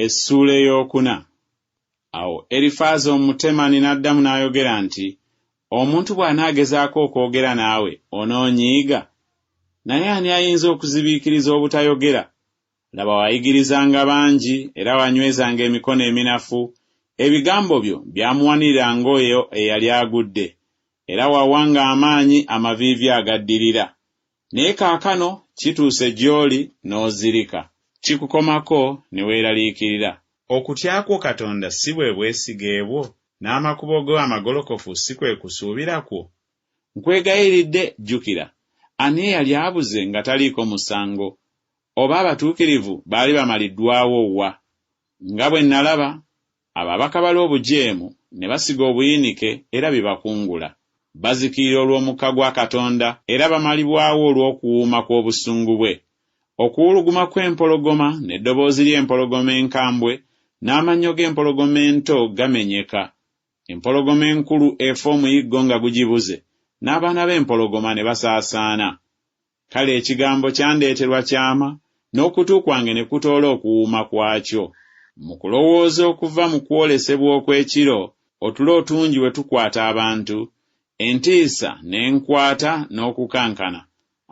Essuula ey'okuna. Awo Erifaazi Omutemani n'addamu n'ayogera nti, Omuntu bw'anaagezaako okwogera naawe, onoonyiiga? Naye ani ayinza okuzibiikiriza obutayogera? Laba wayigirizanga bangi, era wanywezanga emikono eminafu, ebigambo byo byamuwaniriranga oyo eyali agudde, era wawanga amaanyi amaviivi agaddirira. Naye kaakano kituuse gy'oli n'ozirika, kikukomako ne weeraliikirira. Okutya kwo Katonda si bwe bwesige bwo, n'amakubo go amagolokofu si kwe kusuubira kwo? Nkwegayiridde jjukira, ani eyali abuze nga taliiko musango? Oba abatuukirivu baali bamaliddwawo wa? Nga bwe nnalaba, Abo abakabala obujeemu ne basiga obuyinike era bibakungula. Bazikirira olw'omukka gwa Katonda era bamalibwawo olw'okuwuuma kw'obusungu bwe. Okuwuluguma kw'empologoma n'eddoboozi ly'empologoma enkambwe n'amannyo g'empologoma ento gamenyeka. Empologoma enkulu efa omuyiggo nga gugibuze, n'abaana b'empologoma ne basaasaana. Kale ekigambo kyandeeterwa kyama, n'okutu kwange ne kutoola okuwuuma kwakyo. Mu kulowooza okuva mu kwolesebwa okw'ekiro, otulo otungi bwe tukwata abantu, entiisa n'enkwata n'okukankana,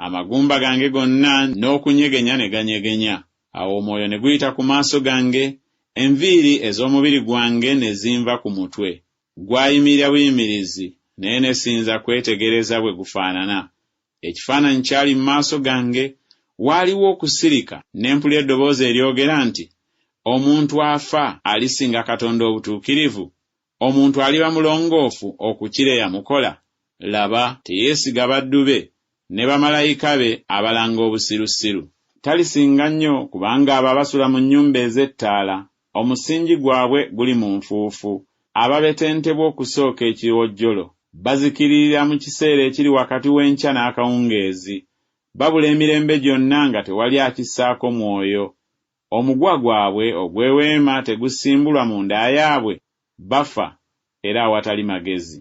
amagumba gange gonna n'okunyegenya ne ganyegenya. Awo omwoyo ne guyita ku maaso gange, enviiri ez'omubiri gwange ne zinva ku mutwe. Gwayimirira buyimirizi, naye ne siyinza kwetegereza bwe gufaanana. Ekifaananyi kyali mu maaso gange, waaliwo okusirika, ne mpulira eddoboozi eryogera nti, Omuntu afa alisinga Katonda obutuukirivu? Omuntu aliba mulongoofu okukira eyamukola? Laba, teyeesiga baddu be, ne bamalayika be abalanga obusirusiru. Talisinga nnyo, kubanga abo abasula mu nnyumba ez'ettaala, omusingi gwabwe guli mu nfuufu, ababetentebwa okusooka ekiwojjolo, bazikiririra mu kiseera ekiri wakati w'enkya n'akawungeezi, babula emirembe gyonna nga tewali akissaako mwoyo. Omuguwa gwabwe ogw'eweema tegusimbulwa mu nda yaabwe? Bafa, era awatali magezi.